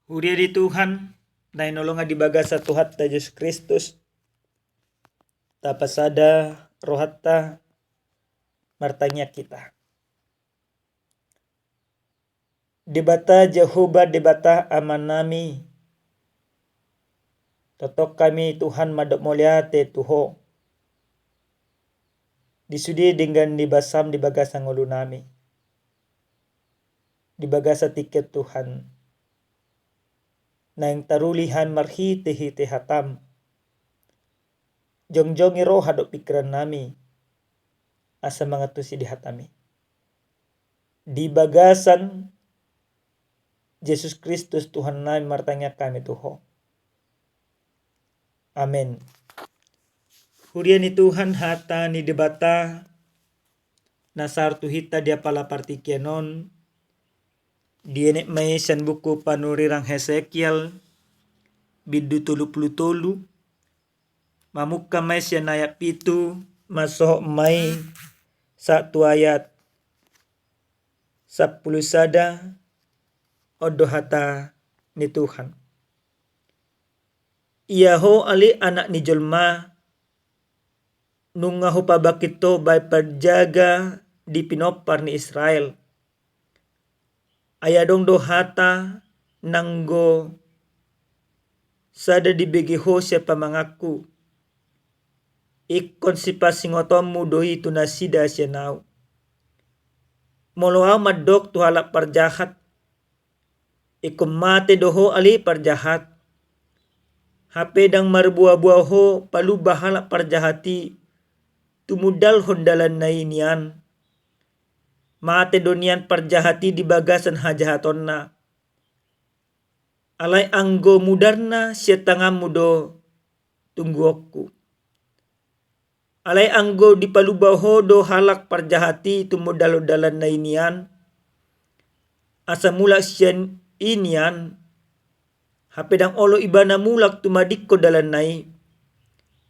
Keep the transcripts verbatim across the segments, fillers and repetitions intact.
Huria di Tuhan, na hinaholongan di bagasan Tuhanta Jesus Kristus, tapasada rohanta, martangiang hita. Debata Jahowa, Debata Amanami, tongtong hami Tuhan mandok mauliate tu Ho di sude denggan ni basam di bagasan ngolunami, di bagasan tingki on Tuhan, naeng taruli hami marhitehite hatam. Jongjongi roha dohot pingkirannami asa mangantusi di hatami. Di bagasan Jesus Kristus Tuhannami martangiang hami tu Ho. Amen. Huria ni Tuhan, hata ni Debata na sahat tu hita di apala partingkian on, dienet ma i sian buku Panurirang Hesekiel, bindu tolu pulu tolu, mamungka ma i sian ayat pitu, mansohot ma i sahat tu ayat sampulu sada. On do hata ni Tuhan. Ia ho ale anak ni jolma, nunga hupabangkit ho bahen parjaga di pinompar ni Israel. Ai adong do hata nanggo sada dibege ho sian pamanganku, ingkon sipansingotonmu do i tu nasida sian ahu. Molo ahu mandok tu halak parjahat, ingkon mate do ho ale parjahat, hape ndang marboaboa ho palumbah halak parjahat i tumundalhon dalanna i nian. Mate do nian parjahat i di bagasan hajahatonna. Alai anggo mudarna sian tanganmu do tungguonku. Alai anggo dipalumbah ho do halak parjahat i tumundalhon dalanna i nian, asa mulak sian i nian, hape ndang olo ibana mulak tumadingkon dalanna i,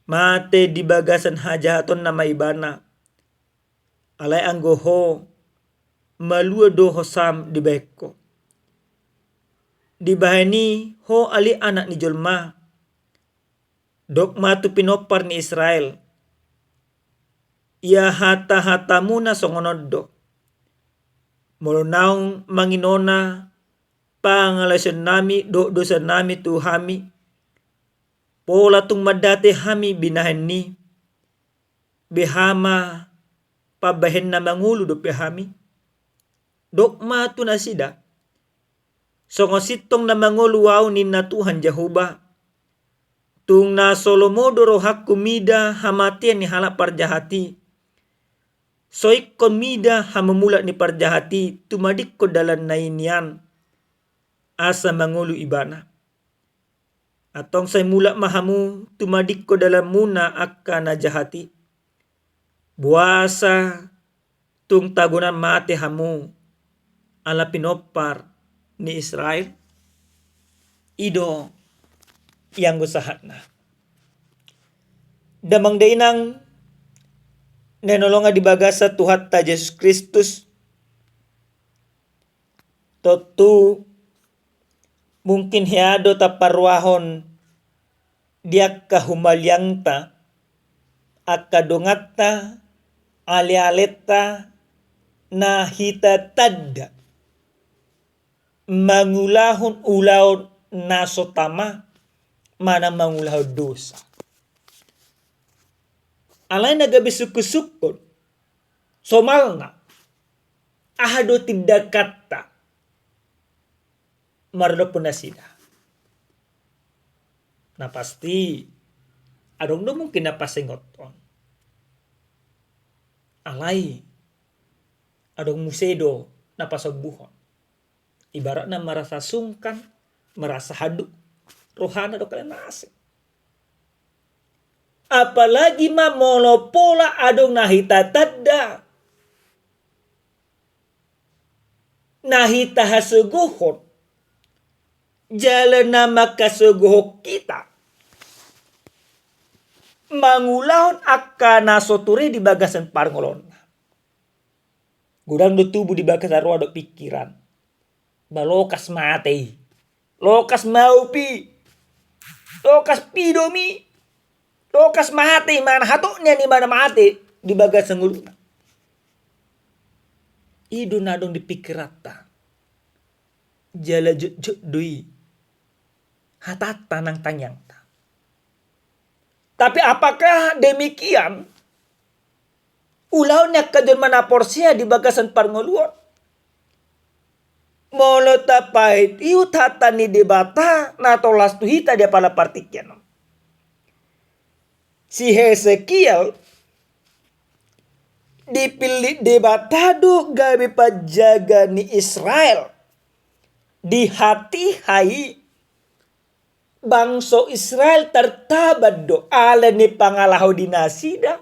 mate di bagasan hajahatonna ma ibana. Alai anggo ho, malua do hosam dibahen ho. Dibahen i ho ale anak ni jolma, dok ma tu pinompar ni Israel: Ia hatahatamuna songon on do: Molo naung manginona pangalaosionnami dohot dosanami tu hami, pola tung mandate hami binahen ni, beha ma pambahen na mangolu dope hami? Dok ma tu nasida: Songon sintong na mangolu ahu, ninna Tuhan Jahowa, tung na so lomo do rohangku mida hamatean ni halak parjahat i, so ingkon mida hamamulak ni parjahat i tumadingkon dalanna i nian, asa mangolu ibana. Antong sai mulak ma hamu tumadingkon dalanmuna angka na jahat i. Boasa tung tagonan mate hamu ala pinompar ni Israel? I do ianggo sahatna. Damang dainang na hinaholongan di bagasan Tuhanta Jesus Kristus, tontu mungkin hea do taparrohahon di angka humaliangta, angka donganta, alealeta, na hita tanda mangulahon ulaon na so tama, manang mangulahon dosa. Alai na gabe sungkunsungkun, somalna, aha do tindakanta maradophon nasida? Na pasti adong do mungkin na pasingothon. Alai adong muse do na pasombuhon. Ibaratna merasa sungkan, merasa haduh rohana dohot na asing. Apalagi ma molo pola adong na hita tanda, na hita hasogohon, jala na mangkasogohon hita mangulahon angka na so ture di bagasan parngoluonna. Godang do tubu di bagasan roha dohot pingkiran. Balokas mate i. lokas maup i, lokas pidom i, lokas mate imana, hatop nian imana mate di bagasan ngoluna. I do na adong di pikiranta. Jala jotjot do i hatanta nang tangiangta. Tapi apakah demikian ulaon ni angka jolma na porsea di bagasan parngoluon? Molo tapaihut-ihut hata ni Debata na tolhas tu hita di apala partingkian on. Si Hesekiel dipillit Debata do gabe panjaga ni Israel. Di hatiha i bangso Israel tartaban do ala ni pangalaho di nasida,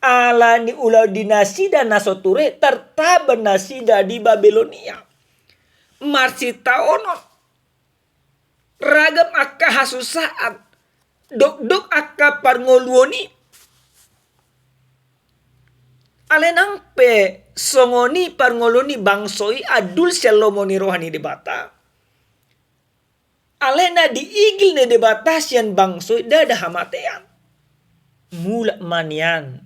ala ni ulaon di nasida na so ture, tartaban nasida di Babilonia. Marsitaonon, ragam angka hasusaan, dokdok angka parngoluon i. Alai nang pe songon i parngoluon ni bangso i andul sian lomo ni roha ni Debata. Alai na diigil ni Debata sian bangso i ndada hamatean. Mulak ma nian,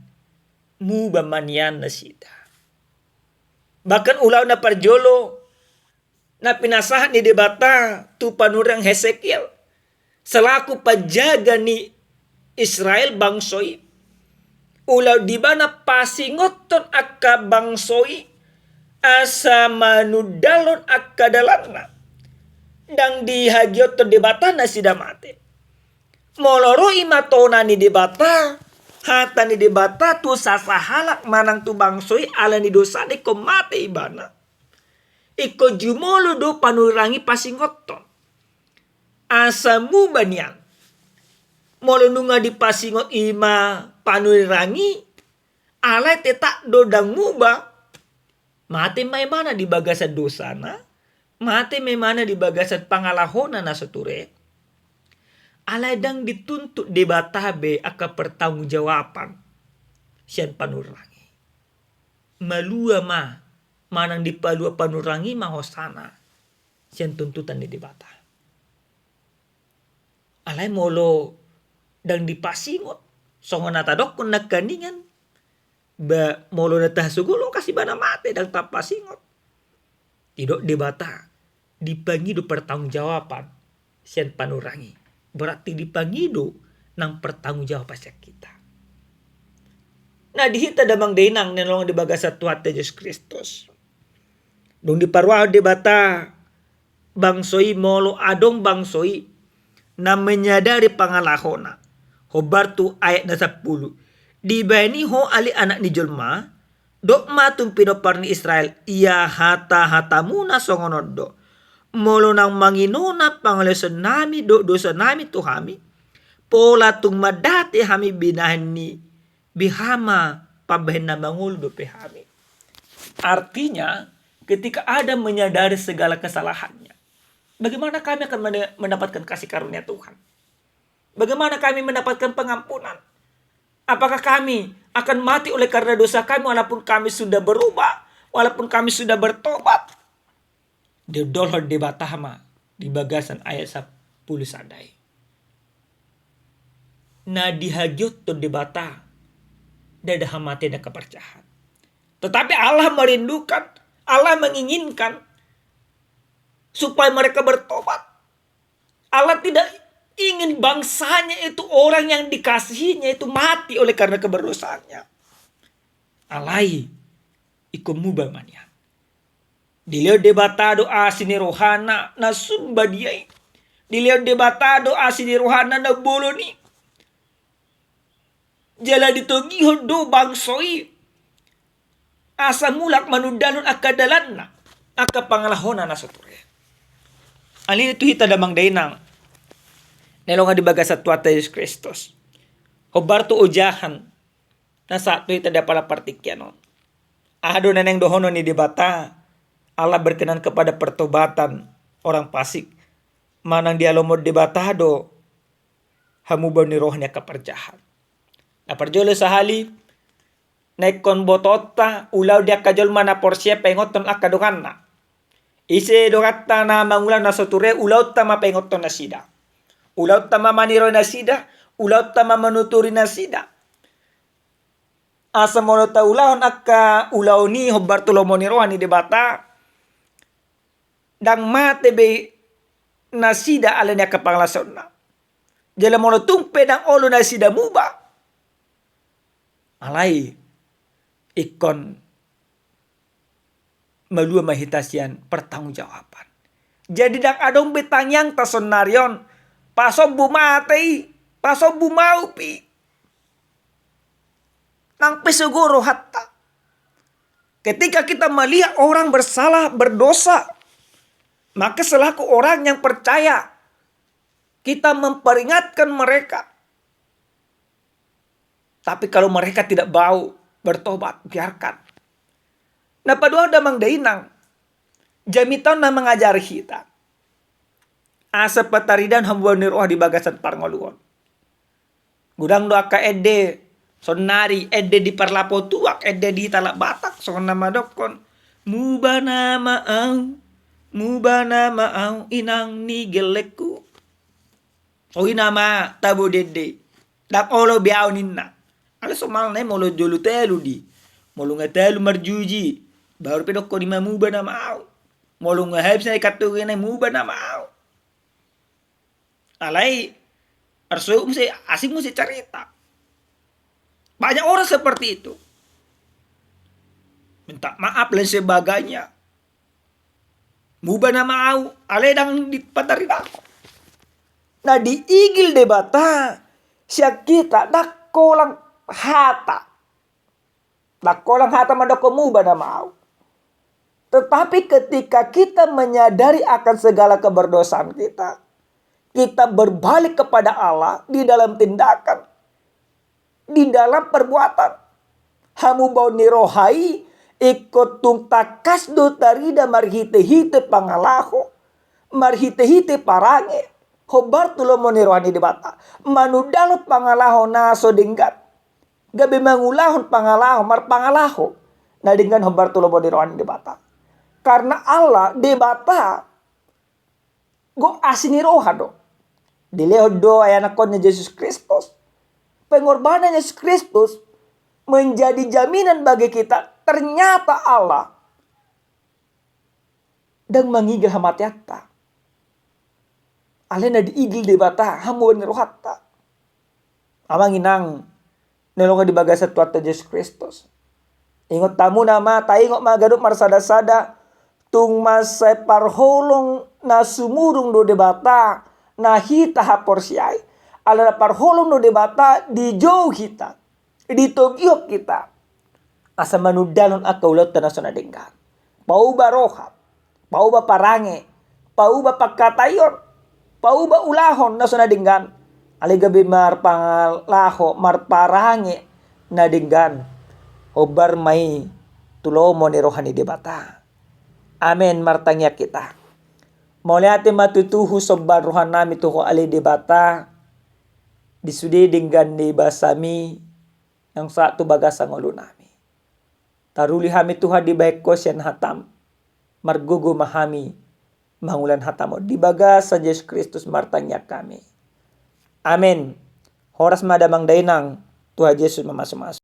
muba ma nian nasida. Bahkan ulaon na parjolo na pinasahat ni Debata tu panurirang Hesekiel selaku panjaga ni Israel bangso i. Ulaon di ibana pasingothon angka bangso i asa manundalhon angka dalanna. Ndang dihagihothon Debata nasida mate. Molo ro i ma tona ni Debata, hata ni Debata tu sasahalak manang tu bangso i ala ni dosana ingkon mate ibana. Ingkon jumolo do panurirang i pasingothon. Asa muba nian. Molo nunga dipasingot i ma panurirang i, alai tetap do ndang muba. Mate ma ibana di bagasan dosana, mate ma ibana di bagasan pangalahona na so ture. Alai ndang dituntut Debata be angka pertanggungjawaban sian panurirang i. Malua ma, manang dipalua panurirang i ma hosana sian tuntutan ni Debata. Alai molo ndang dipasingot, songon na tadokkon nangkaningan, ba molo na tahasogo lokas ibana mate ndang tapasingot. Didok Debata, dipangido pertanggungjawaban sian panurirang i. Berarti dipangido nang pertanggungjawaban sian hita. Na di hita damang dainang na hinaholongan di bagasan Tuhanta Jesus Kristus. Dung diparrohahon Debata bangso i, molo adong bangso i na menyadari pangalahona. Hombar tu ayat na sampulu. Dibahen i ho ale anak ni jolma, dok ma tu pinompar ni Israel, ia hata-hatamuna songon on do. Molo naung manginona pangalaosion nami dohot dosa nami tu hami, pola tung mandate hami binahen ni beha ma pambahen na mangolu dope hami. Artinya, ketika Adam menyadari segala kesalahannya, bagaimana kami akan mene-, mendapatkan kasih karunia Tuhan? Bagaimana kami mendapatkan pengampunan? Apakah kami akan mati oleh karena dosa kami walaupun kami sudah berubah, walaupun kami sudah bertobat? Diondolhon Debata ma di bagasan ayat sampulu sada i. Na dihagihothon Debata ndada hamatean angka parjahat. Tetapi Allah merindukan, Allah menginginkan supaya mereka bertobat. Allah tidak ingin bangsanya itu, orang yang dikasihinya itu mati oleh karena keberdosaannya. Alai ingkon muba ma nian. Dilehon Debata do asi ni rohana na sun badia i. Dilehon Debata do asi ni rohana na bolon i. Jala ditogihon do bangso i asa mulak manundalhon angka dalanna, angka pangalahona na so ture. Alani tu hita damang dainang na hinaholongan di bagasan Tuhanta Jesus Kristus. Hombar tu ojahan na sahat tu hita di apala partingkian on. Aha do na naeng dohonon ni Debata? Allah berkenan kepada pertobatan orang fasik. Manang dialomohon Debata do hamubaon ni roha ni angka parjahat. Na parjolo sahali, na ingkon botoonta ulaon di angka jolma na porsea paingothon angka donganna. Ise do hata na mangulahon na so ture, ulaonta ma paingothon nasida. Ulaonta ma maniroi nasida, ulaonta ma manuturi nasida. Asa molo taulahon angka ulaon i hombar tu lomo ni roha ni Debata, ndang mate be nasida alani angka pangalaosaonna. Jala molo tung pe ndang olo nasida muba, alai ingkon malua ma hita sian pertanggungjawaban. Jadi ndang adong be tangiangta saonari on, pasombu mate i, pasombu maup i. Nang pe sogo rohanta. Ketika kita melihat orang bersalah, berdosa, maka selaku orang yang percaya, kita memperingatkan mereka. Tapi kalau mereka tidak mau bertobat, biarkan. Na paduahon damang dainang, jamita on na mangajari hita asa pataridahon hamubaon ni roha di bagasan parngoluon. Godang do angka ende saonari, ende di parlapo tuak, ende di hita halak Batak, songon na mandokkon, "Muba nama au, muba nama au, inang ni gellengku." Songon i nama tabo di ende. Ndang olo be au ninna. Alai somalna i molo jolo talu di. Molo nunga talu marjuji, baru pe dokkon i ma muba nama au. Molo nunga habis na dikantoi na i, muba nama au. Alai arso muse, asing muse carita. Banyak orang seperti itu. Minta maaf dan sebagainya. Muba nama au, alai ndang dipataridahon. Na diigil Debata sian hita ndang holan hata. Ndang holan hata mandokkon muba nama au. Tetapi ketika kita menyadari akan segala keberdosaan kita, kita berbalik kepada Allah di dalam tindakan, di dalam perbuatan. Hamubaon ni roha i ingkon tung tangkas do tarida marhite-hite pangalaho, marhite-hite parange, hombar tu lomo ni roha ni Debata, manundalhon pangalaho na so denggan, gabe mangulahon pangalaho, marpangalaho na denggan hombar tu lomo ni roha ni Debata. Karena Allah, Debata, gok asi ni roha do. Dilehon do ianakhonna Jesus Kristus. Pengorbanan Jesus Kristus menjadi jaminan bagi kita. Ternyata Allah ndang mangigil hamateanta. Alai na diigil Debata hamubaon ni rohanta. Amang inang, na hinaholongan di bagasan Tuhanta Jesus Kristus. Ingot hamu nama, taingot ma ganup marsada-sada, tung mansai parholong na sumurung do Debata, na hita haporseai, alana parholong do Debata dijou hita, ditogihon hita. Asa manundalhon angka ulaonta na so na denggan. Pauba roha, pauba parange, pauba pangkataion, pauba ulahon na so na denggan. Alai gabe marpangalaho, marparange na denggan. Hombar ma i tu lomo ni roha ni Debata. Amen, martangiang hita. Mauliate ma tutu husomba rohanami tu Ho ale Debata, di sude denggan ni basaMi naung sahat tu bagasan ngolunami. Taruli hami Tuhan dibahen Ho sian hataM. Margogo ma hami mangulahon hataM on. Di bagasan Jesus Kristus martangiang hami. Amen. Horas ma damang dainang, Tuhan Jesus mamasu-masu.